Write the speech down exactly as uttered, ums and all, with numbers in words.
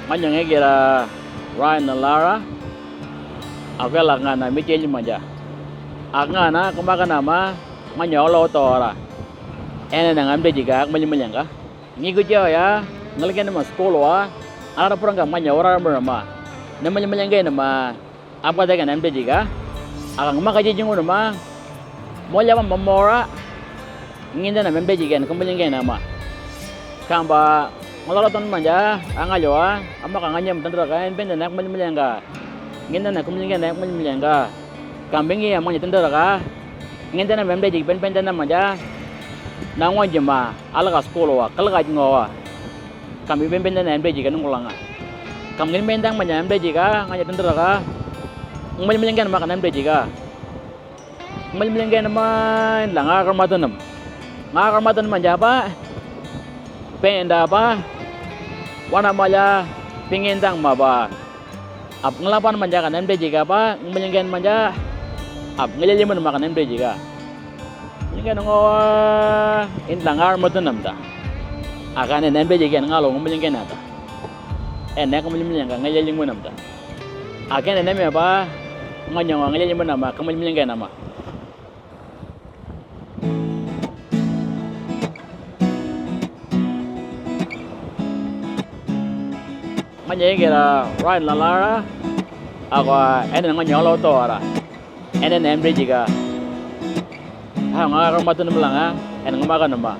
Manyong egira Ryan Lara, aku elak ngana mijil manja. Ak ngana kemakan ama, manyong lo tora. Ene nang am dejika, ak mili mili nga. Ngi ku jao ya, ngal ken ma school wa, ara puranga manyong ora murama. Ne mili mili nga ma, apa dega nam dejika. Ak ngama ka jijingu ma, molya ma mora. Nginda na membe jigen kumbul ngen ama. Kamba ngololo ton manja, angalyoa, ama ka nganyam tendera ka, en benda na kumbul milenga. Nginda na kumbul ngen na kumbul milenga. Kambi ngi ama nyi tendera ka. Nginda na membe jik ben benda na manja. Na ngwan jima, alaga school wa, kalaga jingowa. Kambi ben benda na membe jik nungulanga. Kam ngin benda manja membe jika, nganya tendera ka. Kumbul milenga ma ka membe jika. Mel mel ngen ma la nga kar matanam. Nga kar matan manja pa. Penda pa. Wana mala pingin dang ma pa. Ap ngelapan manja kan em dejika pa. Mel ngen manja. Ap ngeliliman ma kan em dejika. Ngen ngo in la nga kar matanam ta. Akan en em dejika ngalo mel ngen ata. En nek mel mel ngen ngeliliman ta. Aken ene me ba ngonyong ngele nyimba nama kamel mel ngen ama. Manya egira Ryan Lara. Ako ene ngonyong lo tora. Ene ne em dejika. Ha nga kar matanam langa. Ene ngama kanama.